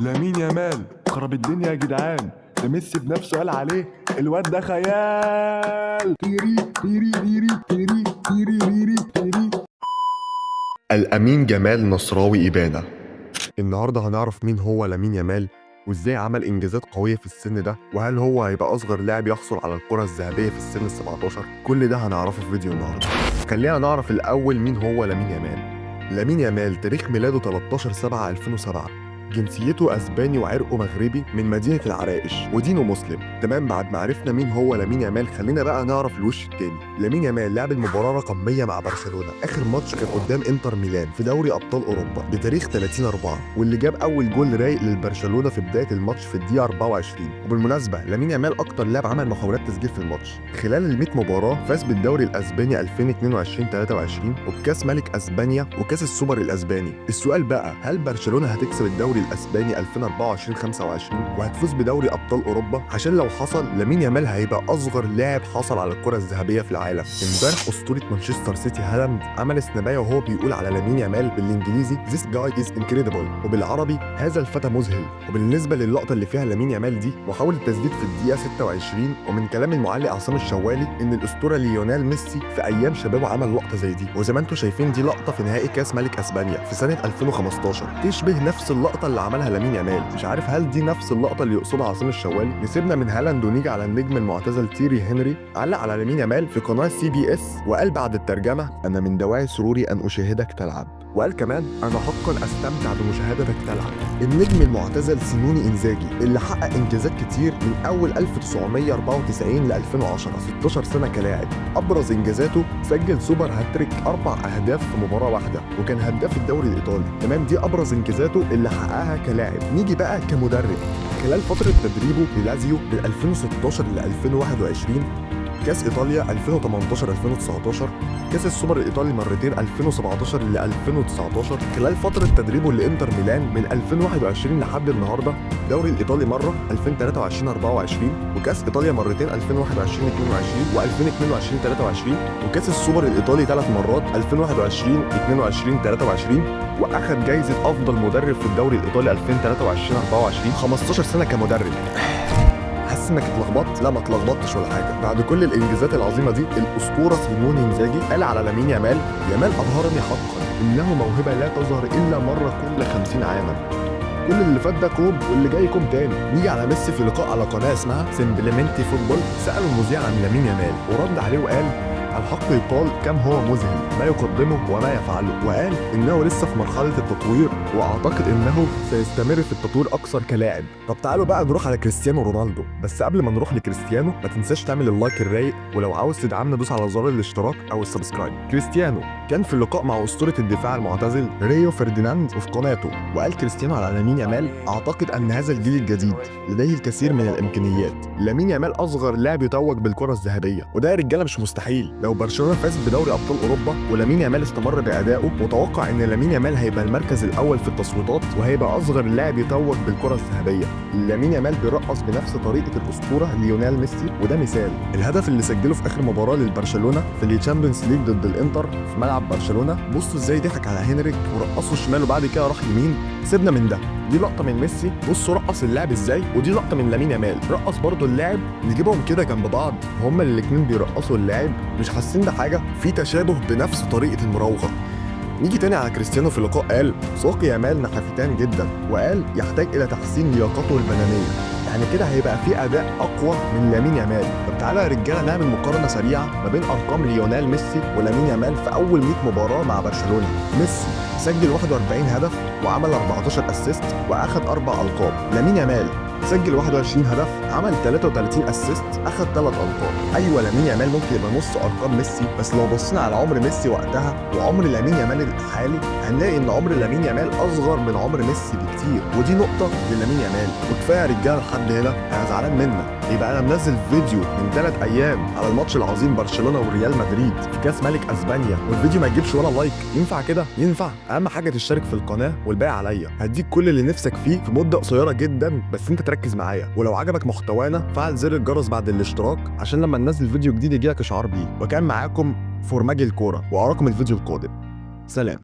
لامين يامال خرب الدنيا يا جدعان، ده ميسي بنفسه قال عليه الواد ده خيال. تيري تيري تيري تيري تيري تيري تيري. الأمين جمال نصراوي إبانة. النهارده هنعرف مين هو لامين يامال وازاي عمل انجازات قوية في السن ده، وهل هو هيبقى اصغر لاعب يحصل على الكره الذهبية في السن ال 17. كل ده هنعرفه في فيديو النهارده. خلينا نعرف الاول مين هو لامين يامال. لامين يامال تاريخ ميلاده 13/7/2007، جنسيته اسباني وعرقه مغربي من مدينة العرائش ودينه مسلم. تمام، بعد ما عرفنا مين هو لامين يامال خلينا بقى نعرف الوش التاني. لامين يامال لعب المباراة رقم 100 مع برشلونه، اخر ماتش كان قدام انتر ميلان في دوري ابطال اوروبا بتاريخ 30/4، واللي جاب اول جول رايق للبرشلونه في بداية الماتش في الدقيقة 24. وبالمناسبة لامين يامال اكتر لاعب عمل محاولات تسجيل في الماتش. خلال ال 100 مباراة فاز بالدوري الاسباني 2022-23 وبكاس ملك اسبانيا وكاس السوبر الاسباني. السؤال بقى، هل برشلونه هتكسب الدوري الاسباني 2024-25 وهتفوز بدوري ابطال اوروبا؟ عشان لو حصل لامين يامال هيبقى اصغر لاعب حصل على الكره الذهبية في العالم. امبارح اسطورة مانشستر سيتي هالاند عمل سنابايه وهو بيقول على لامين يامال بالانجليزي this guy is incredible، وبالعربي هذا الفتى مذهل. وبالنسبة للقطه اللي فيها لامين يامال دي محاولة تسديد في الدقيقة 26، ومن كلام المعلق عصام الشوالي ان الاسطورة ليونيل ميسي في ايام شبابه عمل لقطة زي دي. وزي ما انتم شايفين دي لقطة في نهائي كاس ملك اسبانيا في سنة 2015 تشبه نفس اللقطة اللي عملها لامين يامال. مش عارف هل دي نفس اللقطة اللي يقصدها عصام الشوالي. نسيبنا من هالاند ونيجي على النجم المعتزل تيري هنري. علق على لامين يامال في قناة CBS وقال بعد الترجمة: انا من دواعي سروري ان اشاهدك تلعب. وقال كمان: انا حقا استمتع بمشاهدتك تلعب. النجم المعتزل سيموني انزاجي اللي حقق انجازات كتير من اول 1994 ل 2010، 16 سنة كلاعب. ابرز انجازاته سجل super hat-trick 4 اهداف في مباراة واحدة، وكان هداف الدوري الايطالي. تمام، دي ابرز انجازاته اللي حققها كلاعب. نيجي بقى كمدرب، خلال فترة تدريبه للازيو من 2016 ل 2021، كاس ايطاليا 2018 2019، كاس السوبر الايطالي مرتين 2017 ل 2019. خلال فترة تدريبه لانتر ميلان من 2021 لحد النهارده، دوري الايطالي مرة 2023 24، وكاس ايطاليا مرتين 2021 22 و2022 23، وكاس السوبر الايطالي 3 مرات 2021 22 23، واخد جايزة افضل مدرب في الدوري الايطالي 2023 24. 15 سنة كمدرب. حاسس انك اتلخبطت؟ لا ما اتلخبطتش ولا حاجة. بعد كل الانجازات العظيمة دي الاسطورة سيموني انزاجي قال على لامين يامال: يامال ابهرني حقا، انه موهبة لا تظهر الا مرة كل 50 عاما. كل اللي فات ده كوم واللي جاي كوم تاني. نيجي على ميسي في لقاء على قناة اسمها Simplemente Fútbol، سالوا المذيع عن لامين يامال ورد عليه وقال: الحق يقال كم هو مذهل ما يقدمه وما يفعله. وقال انه لسه في مرحلة التطوير واعتقد انه سيستمر في التطوير اكثر كلاعب. طب تعالوا بقى نروح على كريستيانو رونالدو. بس قبل ما نروح لكريستيانو ما تنساش تعمل ال like الرايق، ولو عاوز تدعمنا دوس على زر الاشتراك او ال subscribe. كريستيانو كان في اللقاء مع اسطورة الدفاع المعتزل ريو فرديناند وفي قناته، وقال كريستيانو على لامين يامال: اعتقد ان هذا الجيل الجديد لديه الكثير من الامكانيات. لامين يامال اصغر لاعب يتوج بالكرة الذهبية، وده يا رجاله مش مستحيل. لو برشلونه فاز بدوري ابطال اوروبا ولامين يامال استمر بادائه، متوقع ان لامين يامال هيبقى المركز الاول في التصويتات وهيبقى اصغر لاعب يتوج بالكرة الذهبية. لامين يامال بيرقص بنفس طريقه الاسطورة ليونيل ميسي، وده مثال الهدف اللي سجله في اخر مباراة للبرشلونه في ال Champions League ضد الانتر في ملعب برشلونه. بصوا ازاي ضحك على هنريك ورقصه شمال وبعد كده راح يمين. سيبنا من ده، دي لقطة من ميسي، بصوا رقص اللاعب ازاي، ودي لقطة من لامين يامال رقص برضو اللاعب. نجيبهم كده جنب بعض، هما الاثنين بيرقصوا اللاعب، مش حاسين بحاجة؟ في تشابه بنفس طريقه المراوغه. نيجي تاني على كريستيانو في اللقاء قال: ساق يامال نحيفتان جدا، وقال يحتاج الى تحسين لياقته البدنية، يعني كده هيبقى في اداء اقوى من لامين يامال. طب تعالى يا رجاله نعمل مقارنة سريعة ما بين ارقام ليونيل ميسي ولامين يامال في اول 100 مباراة مع برشلونه. ميسي سجل 41 هدف وعمل 14 assist واخد 4 القاب. لامين يامال سجل 21 هدف، عمل 33 assist، اخد 3 القاب. ايوه لامين يامال ممكن يبقى نص ارقام ميسي، بس لو بصينا على عمر ميسي وقتها وعمر لامين يامال الحالي هنلاقي ان عمر لامين يامال اصغر من عمر ميسي بكتير، ودي نقطة للامين يامال. وكفاية يا رجاله لحد هنا، انا زعلان منك. يبقى انا منزل فيديو من 3 ايام على الماتش العظيم برشلونه وريال مدريد في كاس ملك اسبانيا، والفيديو ما يجيبش ولا like. ينفع كده؟ ينفع. اهم حاجة تشترك في القناة والباقي عليا. هديك كل اللي نفسك فيه في مده قصيرة جدا، بس انت تركز معايا. ولو عجبك محتوانا فعل زر الجرس بعد الاشتراك عشان لما ننزل فيديو جديد يجيلك اشعار بيه. وكان معاكم فورماجي الكورة، واراكم الفيديو القادم. سلام.